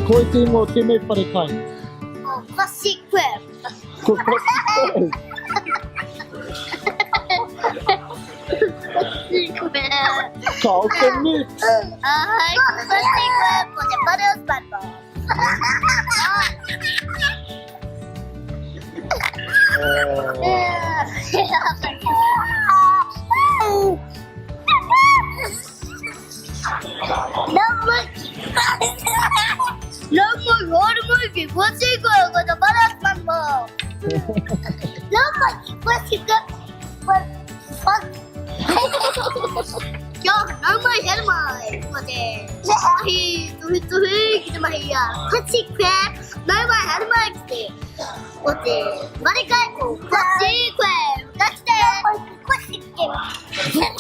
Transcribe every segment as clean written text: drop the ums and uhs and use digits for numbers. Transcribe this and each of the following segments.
Ko wai te ingoa o tēnei wharekai? Ko Krusty Krab. Ko Krusty Krab. Krusty Krab. Ka mix. Ai, Krusty Krab ko te whare o SpongeBob. No more. No more horror movie. What's it called? Ko te whare o SpongeBob. No more. What's it called? What? What? Kia nau mai haere mai ko te mahi tuhituhi ki te mahi a Krusty Krab nau mai haere mai ki te ko te wharekai ko Krusty Krab ka kite! Krusty Krab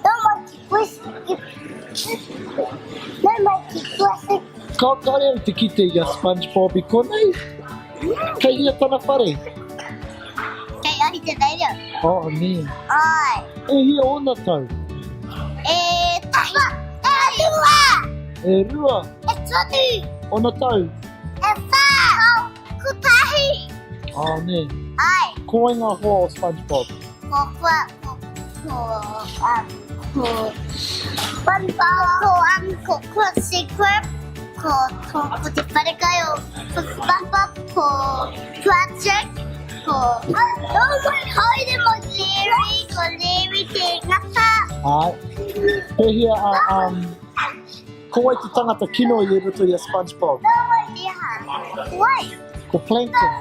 Nau mai ki Krusty Nau mai ki Krusty Ka kare au te kite i a SpongeBob i konei. Kei hea tana whare? Kei Ahitereiria. Oh, nē. Ai. E hia ōna tau? E tahi. E rua. E rua. E toru. Ōna tau? E whā. Kotahi. Oh, nē. Ai. Ko wai ngā hoa o SpongeBob? Ko kua, ko, ko, um, ko SpongeBob, ko, um, ko Krusty Krab, ko, ko, ko te wharekai o ko SpongeBob, ko Patrick, ko, oh my haere mo Larry, ko Larry te ngata. Ai. Pēhea a, um, ko wai te tangata kino i roto i a SpongeBob? No idea. Wai? Ko Plankton.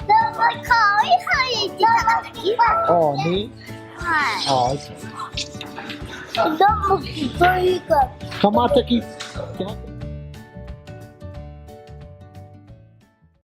No, my car, i haere i te tangata kino. Oh, nē? Ai. Oh, okay. No, mo ki toika. Ka mātaki. Te haka.